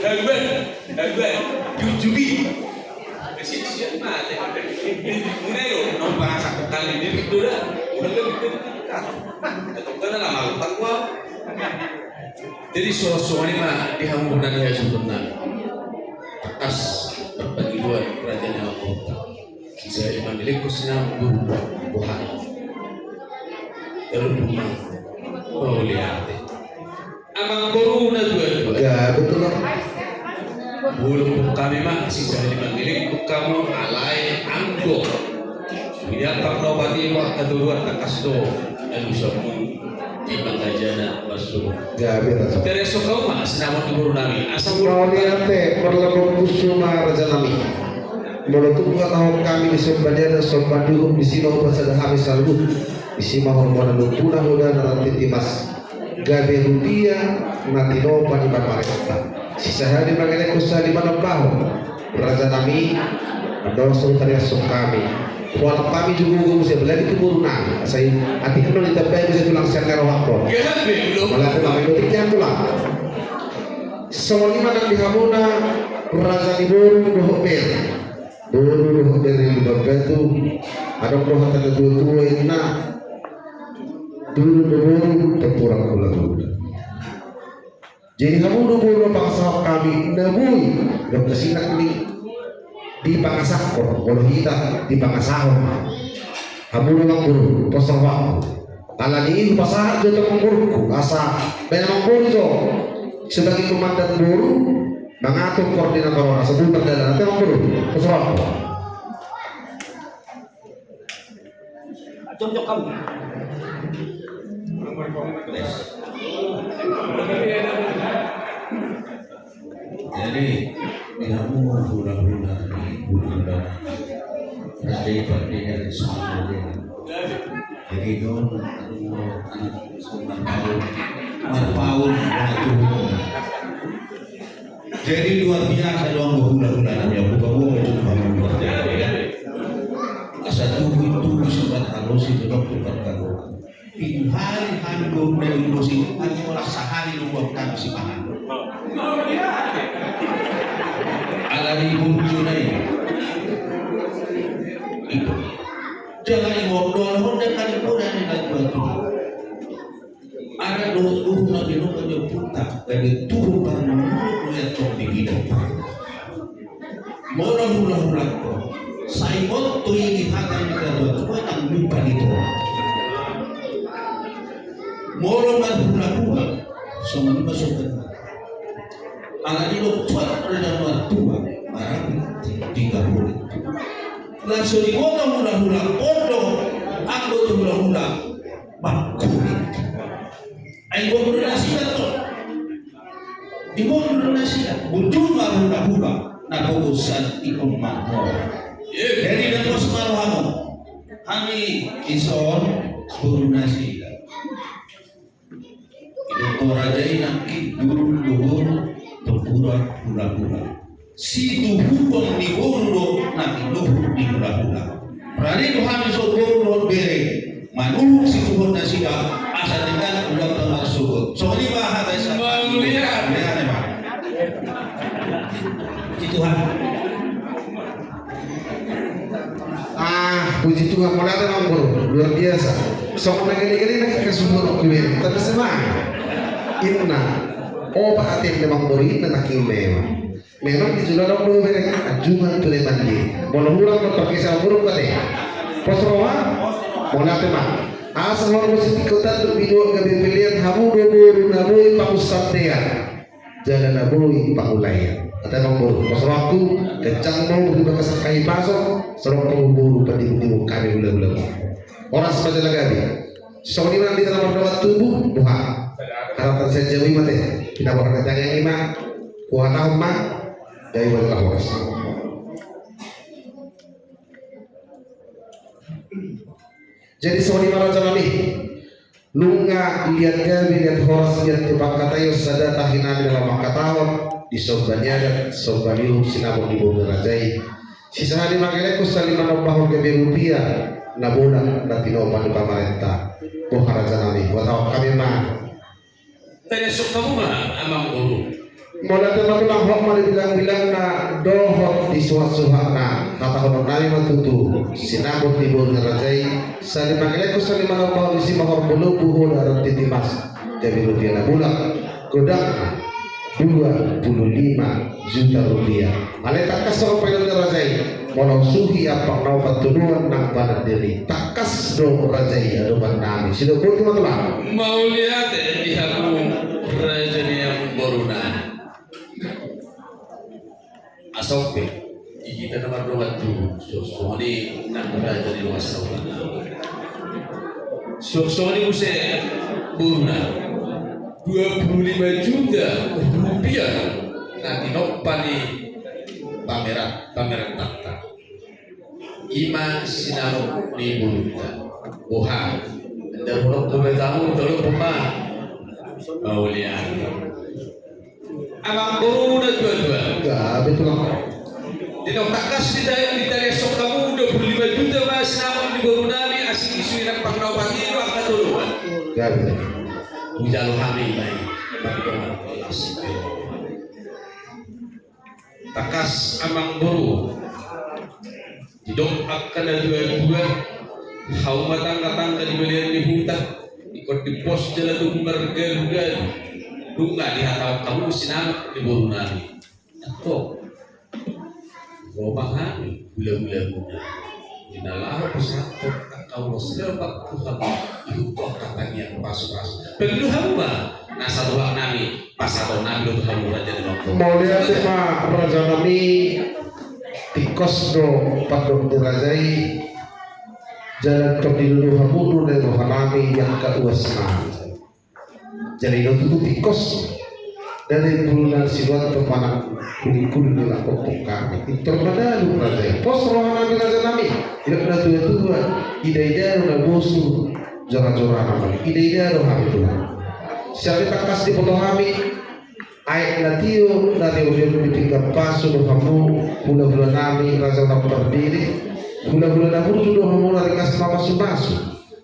Haduan, haduan, jujugi. Siap-siap mate. Mulai lo, nomor satu kali dia itu dah. Udah lebih dari kita. Karena lama lupa gua. Jadi songon i ma di hamu na di hasuhuton nami. Tangkas marpangidoan raja ni amangboru. Sisahali mangelek ho sinamot boru, boha. Lalu rumah. Mauliate. Amangboru na tua-tua. Ya, betul lah. Bulung hami ma sisahali mangelek ho hamu alai anggo. Ia parnopat i ma hatoruan tangkas do alusanmu di manggajana masuk. Gabe raja. Tereso hamu ma sinamot ni boru nami. Asa boru. Mauliate, marlambok pusu ma raja nami. Molo tung huhatahon hami di somba ni adat somba ni uhum, disi ma hupasada hami saluhut. Disi ma horbo na lumpuna, hoda na rantiti mas. Gabe rupia na tinopa ni pamarenta. Sisahali mangelek ho sahali manambahon. Raja nami, andorang so tariashon hami. Hualap hami jugujugu muse, apalagi tu boru nami. Asa i atik eno ni tambai muse tulang sian ni rohangkon. Mauliate ma, mauliate ma. Songon i ma nang di hamuna raja ni boru dohot bere. Boru dohot bere ni Lumban Batu. Adong do hata na tua-tua inna. Dulu do boru, tampuran hulahula. Jadi hamu do boru na pangasahon hami, na boi, dok kasinak ni dipangasahon, molo hita dipangasahon. Hamu do amangboru, pos rohangku. Alani i hupasahat jo tu amangborungku, asa baen amangboru jo sebagai komandan boru, mangatur koordinator, asa boi pardalanan, ate amangboru, pos rohangku. Jom, jom, kamu. Jadi, di hamu hulahula, hulahula. Raja i pardenggan sama dia. Jadi, dong, aduh, anak, marpaun, marpaun, marpaun. Jadi luar biasa do anggo hulahula nami, au paboa ma jo tu hamu luar biasa. Asa tubu, tubu sian halosi dohot tu parkaroan. Pitu hali hami do na ulos i, hami olat sahali do buat hami sipangan. Alani burju na i. Itu. Jala i mondol honda kali poda ni na tua-tua. Adat dohot uhum na binoto ni ompunta, gabe tuhu parmangulon do i antong di gidong. Molo hulahula on, sai molo i di hata ni na tua-tua nang lupa di tua. Molo marhulahula, songon i ma sogot. Alani do tuat do na martua, marabut di gaburit. Langsung di molo hulahula, pondo, anggo tu hulahula. Mangkulit. Ai boru nasida to. Di boru nasida. Bujur ma hulahula. Na pogosan ikon mangkora. Jadi na pos ma rohamu. Hami ison boru nasida. Ido raja i nangkin dulu do boru, tampuran hulahula. Situhuton ni boru do na tinuhuk ni hulahula. Rade do hami so boru dohot bere manuhuk situhutonnasida asa denggan ulaonta marsogot. Songon i ma hata i. Mauliate. Mauliate ma. Puji Tuhan. Ah, puji Tuhan, mauliate ma amangboru, luar biasa. Songon na gale-gale na hasuhuton ku be. Tapi sema. Inna. Opa ate ni amangboru inna nangkin memang. Memang di jolo adong do bere anjungan tu leman dia. Molo hurang do parkesa burung pate. Pos roha, mauliate ma. Asa horbo sitingkotan tu binuat gabe pelean hamu do boru na boi pamusandean. Jala na boi pangulaian. Ate amangboru, pos rohangku, ganjang ma umur di bagasan hahipason, songon i ma boru pandimun-dimun hami hulahula. Horas ma jala gabe. Songon i ma nang di tano mardongan tubu, boha. Haratan sian jabu i ma ate. Pinaborhat tangiang i ma. Huhatahon ma. Gabe ma jala horas. Jadi songon i ma raja nami. Nunga liat gabe, liat horas, liat tu pangkataion, sada tahi nami na laho mangkatahon di somba ni adat, somba ni uhum sinamot ni boru ni raja i. Sisahali ma gelengkon, sahali ma na umbahon gabe rupia na bolak na tinopa ni pamarenta. Boha raja nami, huhatahon hami ma. Tariashon hamu ma amang boru. Mauliate ma tulang, hot ma di bilangbilangna dohot di suhatsuhatna. Hatahonon nami ma tutu sinamot ni boru ni raja i. Sahali ma gelengkon, sahali ma na umbahon, disi ma horbo lombu, hoda dohot tintin mas, gabe rupia na bolak, godangna dua puluh lima juta rupia. Alai tangkas songon pangidoan ni raja i, molo suhi ampang na opat tuduan nang panandiri, tangkas do raja i adopan nami. Sidok boti ma tulang. Mauliate di hamu raja ni amang boru nami. Asa on pe di hita na mardongan tubu, suang songon i nang raja ni dongan sahuta. Suang songon i muse boru nami, dua puluh lima juta rupiah na tinompa ni pameran, pamerentanta. I ma sinamot ni borunta. Boha, ndang hudok tu betamu tolong puma. Mauliate. Amang boru na tuatua. Gabe tulang. Di na tangkas di ta-, ditariashon hamu dua puluh lima juta ma sinamot ni boru nami, asi i suhi ampang na opat i do angka tolu. Gabe. Hujalo hami ma i. Tangkas amang boru. Didok angka na tuatua, hauma tangatanga di balian ni huta, ingkon dipos jala tubu margalugalu. Nunga dihatahon hamu sinamot ni boru nami. Antong, ro ma hami hulahulamuna. Di na laho pasahathon angka ulos lepak tu hamu, ihuthon angka tangiang pasupasu. Pangido hamu ma na satulang nami. Pasahaton nami do tu hamu raja ni amang boru. Mauliate ma raja nami. Tingkos do pandok ni raja i. Jala tong didodo hamu do na di roha nami di angka uas nami. Jala i do tutu tingkos. Dari bulu na siluan tong manang kuling-kuling di lakon tong kami. Pintor madalu raja i. Pos roha nami raja nami. Didok na tuatua. Idaida do na bosur. Jorajora na mali. Idaida do hami tulang. Sian i tangkas diboto hami. Aek na tio na riuriuri di pinggan pasu do hamu hulahula nami raja na pardiri. Hulahula na burju do hamu na ringgas mamasumasu.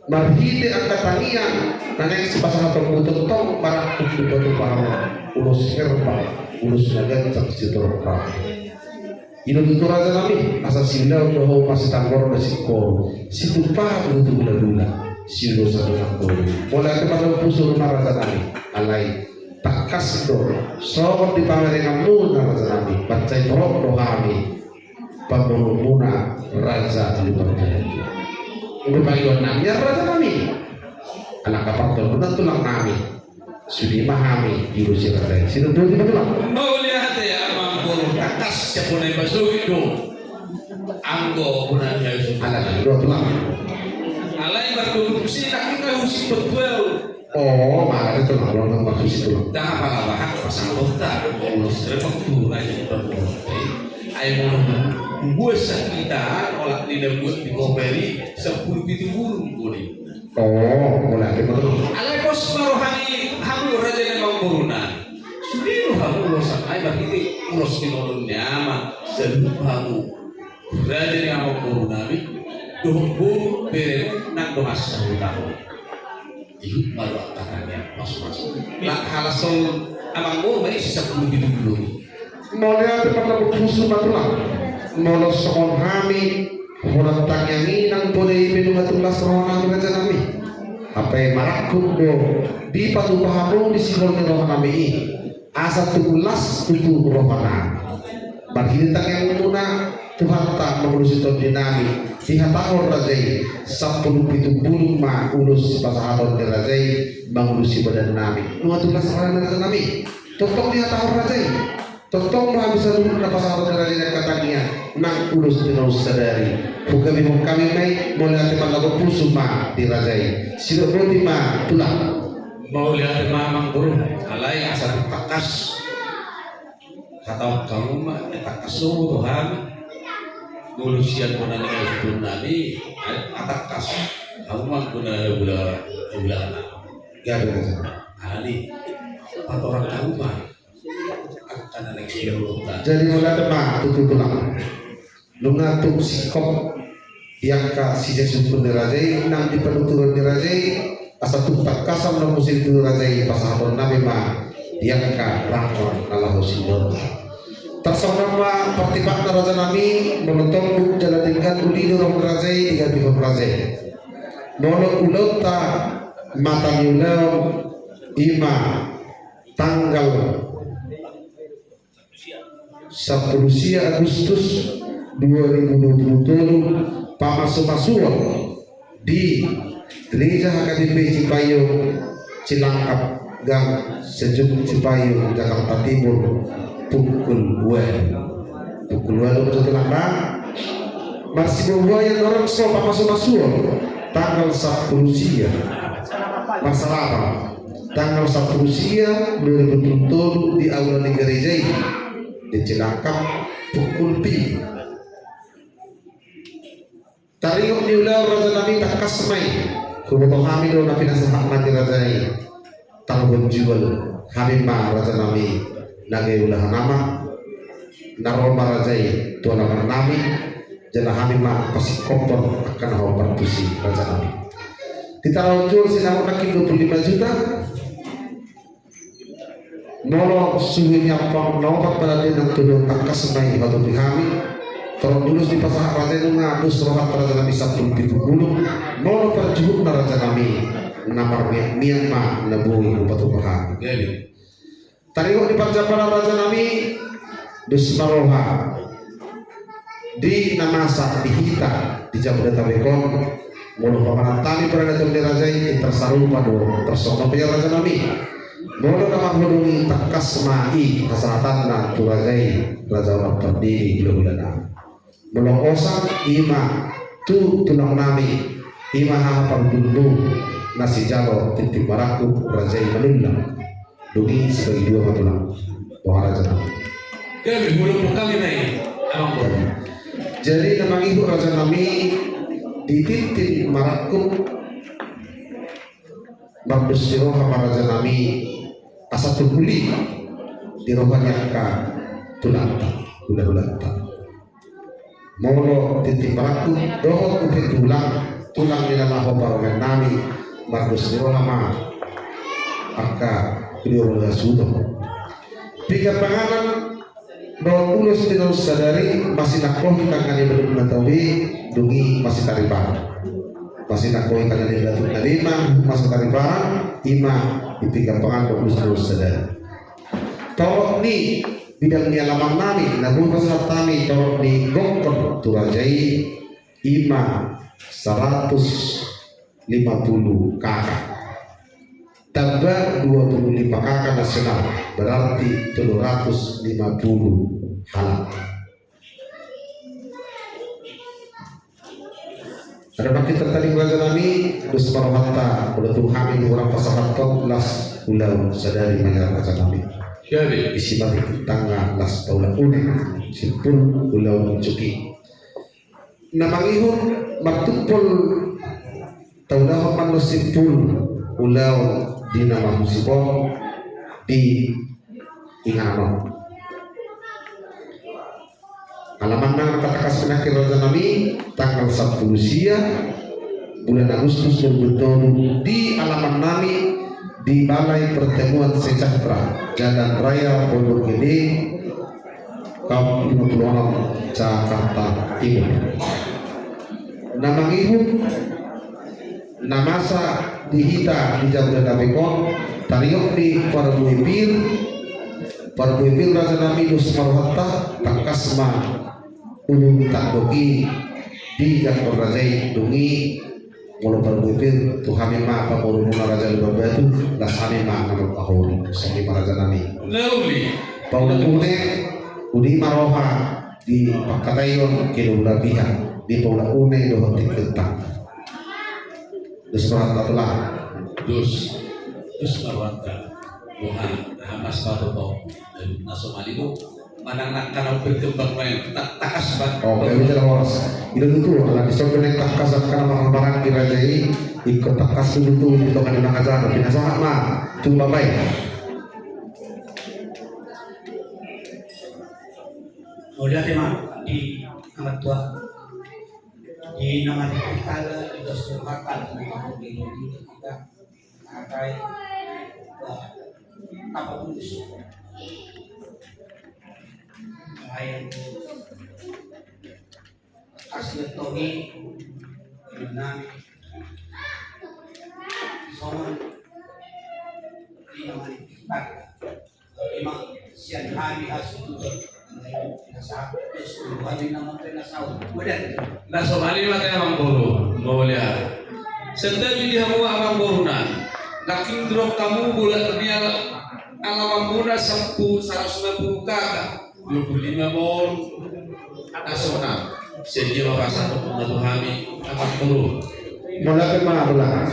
Marhite angka tangiang na naeng sipasahatonmu tongtong marangkup dipatupa hamu ulos herbal, ulos na ganjang sitorop rambu. I do tutu raja nami, asa siulaon do hamu masitanggor na singkoru, situpa do tutu hulahula, siulosan do nangkoru. Mauliate ma, mardalan pusu ma raja nami. Alai tangkas do songon di pangaringanmuna raja nami, mansai torop do hami pamoruonmuna raja ni parjolo. Di pangidoan nami raja nami, ala angka partoluna tulang nami. Sude ma hami diulosi raja i. Sidok boti ma tulang. Mauliate amang boru, tangkas sian bona i masogit do. Anggo bona ni hau. Ala na do tulang. Alai mardomu si nang hau si petuau. O, mala do tulang, mala do tulang. Dah apa lah bahak pasang kota. Ulos repot tu raja di pembote. Ai molo buat sakita, olah ni na buat di koperi, sepuluh pitu burung boleh. O, mauliate ma tulang. Alai pos ma roha ni hamu raja ni amang boru nami. Sude do hamu ulosan nai marhite ulos ni molo ni ama, saluhut hamu raja ni amang boru nami. Dohot boru bere nang dongan sahuta. Ihut ma do angka tangiang pasupasu. Lah halas on amang boru ma i si sepuluh pitu burung. Mauliate ma, mardalan pusu ma tulang. Molo songon hami, holan tangiang i nang poda i pe nunga tung las roha nami raja nami. Hape marangkup do dipatupa hamu di sihol ni roha nami i. Asa tung las tutu roha nami. Marhite tangiangmuna Tuhanta mangulosi tondi nami. Dihatahon raja i, sampulu pitu bulung ma ulos pasahaton ni raja i mangulosi badan nami. Nunga tung las roha nami raja nami. Tongtong dihatahon raja i. Tongtong ma hami saluhutna pasahaton ni raja i angka tangiang nang ulos tinaus sadari. Hugabehon hami ma i, mauliate mardalan pusu ma di raja i. Sidok boti ma tulang. Mauliate ma amang boru, alai asa tangkas. Hatahon hamu ma, eh, tangkas do hami. Molo sian bona ni hau si tulang nami, eh, tangkas. Hamu ma bona hulahula, hulahula. Gabe raja. Alani. Patorang tahu ma. Angka na lagi siap. Jadi mauliate ma tutu tulang. Nunga tung singkop di angka sisungkun ni raja i nang di panuturan ni raja i, asa tung tangkasan na muse di raja i pasahaton nami ma di angka rangkon na laho sidohot. Tarsongon on ma partipakna raja nami, molo tombuk jala denggan uli do roha ni raja i digabihon raja i. Molo ulaonta mata ni ulaon i ma tanggal sampulu sia Agustus dua ribu dua puluh tolu, pamasumasuon di Gereja H K B P Cipayung, Cilangkap, Gang Sejuk Cipayung, Jakarta Timur, pukul dua. Pukul dua tu tulang na. Marsibuabuaon na ro so pamasumasuon tanggal sampulu sia Marsalapan. Tanggal sampulu sia dua ribu dua puluh tolu di aula ni gereja i di Cilangkap pukul pitu. Taringot ni ulaon raja nami tangkas ma i. Huboto hami do na pinasahat nami raja i. Taluhon jual hami ma raja nami na gabe ulaon nama. Na ro ma raja i tu alaman nami. Jala hami ma pasingkophon angka na hombar tusi raja nami. Di taluhon jual sinamot nangkin dua puluh lima juta. Molo suhi ni ampang na opat balani nang tolu tangkas ma i hatopi hami. Torop ulos dipasahat raja i nunga dos rohanta raja nami sampulu pitu pulu. Molo parjuhutna raja nami na marmiakmiak ma na boi hupatupa hami. Jadi taringot ni parjambaran raja nami dos ma roha di na masa di hita di Jabodetabek on. Molo pamanat hami paradaton ni raja i, i parsarupa do tarsongon on pe raja nami. Molo na marhudung i tangkas ma i hasahatanna tu raja i, raja on pardidi hulahulana. Molo osang i ma tu tulang nami, i ma haha parhundulmu na sijalo tintin marangkup raja i manullang. Dung i sibagi dua ma tulang. Boha raja nami. Gabe, molo pukali nai, abang boru. Jadi na mangihut raja nami di tintin marangkup mardos ni roha ma raja nami asa tung uli di roha ni angka tulangta, hulahulanta. Molo tintin marangkup dohot umpik tulang, tulang ni na laho parumaen nami, mardos ni roha ma angka beliau na sudo. Piga panganan dohot ulos di na sadari, masinangkohi tangan ni badut na tabe, dung i masitariparan. Masinangkohi tangan ni badut na tabe ma masitariparan, i ma di piga panganan dohot ulos di na sadari. Torop ni bidang ni alaman nami na boi pasahat hami torop ni gokhon tu raja i, i ma saratus lima pulu K K. Tamba dua pulu lima K K nasional, berarti tolu ratus lima pulu halak. Adong nangkin tartaling raja nami, dos ma rohanta, molo tung hami di hurang pasahathon las ulaon sadari ma i raja nami. Jadi isi ma tingki tangga las paulak une, simpul ulaon unjuk i. Na mangihut martumpol taulahon ma annon simpul ulaon di na marhusip on di inganan on. Alamanna na patangkas nangkin raja nami tanggal sampulu sia bulan Agustus dua ribu dua puluh tolu di alaman nami di Balai Pertemuan Sejahtera, Jalan Raya Pondok Gede, Kampung lima puluh enam, Jakarta Timur. Na mangihut na masa di hita di Jabodetabek on, taringot ni parbue pir, parbue pir raja nami dos ma rohanta, tangkas ma ulu ni tandok i di jangkon raja i, dung i molo parbue pir tu hami ma pamoruon na raja Lumban Batu, las hami ma na marpahori, songon i ma raja nami. Paulak une, uli ma roha di pangkataion kedo ulapiha di paulak une dohot tingki tangga. Dos rohanta tulang. Dos. Dos ma rohanta. Boha, hamas ma tu ho. Na so maligo. Manang angka na berkembang ma i, ta-, tangkas, Pak. Oh, berarti tidak horas. Ida tutu, ala dison do naeng tangkas angka na marhahamaranggi raja i, ingkon tangkas tutu di tonga ni mangajar, pinasahat ma tu Bapak i. Mauliate ma di Amang Tua. Di nama kita, di dos Tuhan, di nama kita. Akai, wah, apa pun itu. Lain tu. Kasih tohi, nami. Songon. Di nama kita. Ima, sian hami hasuhuton. Na sahat, terus hami nama kena saut. Udah. Na so bali ma te amangboru, mauliate. Santabi di hamu amangboruna. Nangkin didok hamu bola ni ala-, alamangboruna sampu saratus lima puluh K K. Dua puluh lima mon. Na so na. Sadia ma pasahat na tu hami amangboru. Mauliate ma, Tulang.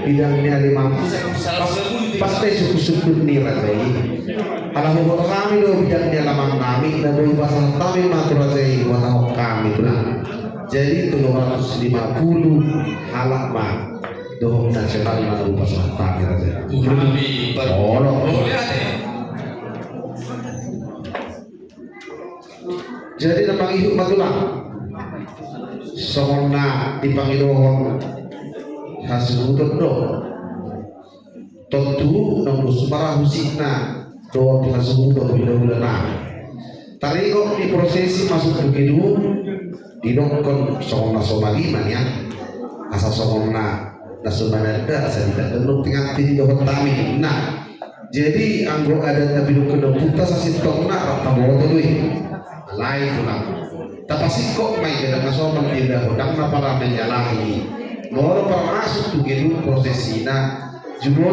Bidang ni alimangboru. Pas, pas na i sungkun-sungkun ni raja i. Ala huboto hami do bidang ni alaman nami, na boi pasahat hami ma tu raja i, huhatahon hami, Tulang. Jadi tolu ratus lima puluh halak ma dohot nasional na boi pasahat hami, raja i. Hami, Pak. Olo. Mauliate. Jadi na mangihut ma, Tulang. Songon na dipangidohon hasuhuton do. Tontu naung dos marahusina dohot hasuhuton hulahulana. Taringot ni prosesi masuk tu gedung, didokkon songon na so bali ma nian. Asa songon na, na so mananda, asa ditanda do pengantin i dohot hami. Nah, jadi, anggo adat na pinungka ni ompunta sasintongna, rap taboto do i. Alai, Tulang. Tapasingkop ma i, ndang na somal diida, ndang na pala menyalahi. Molo pala masuk tu gedung prosesina, jumolo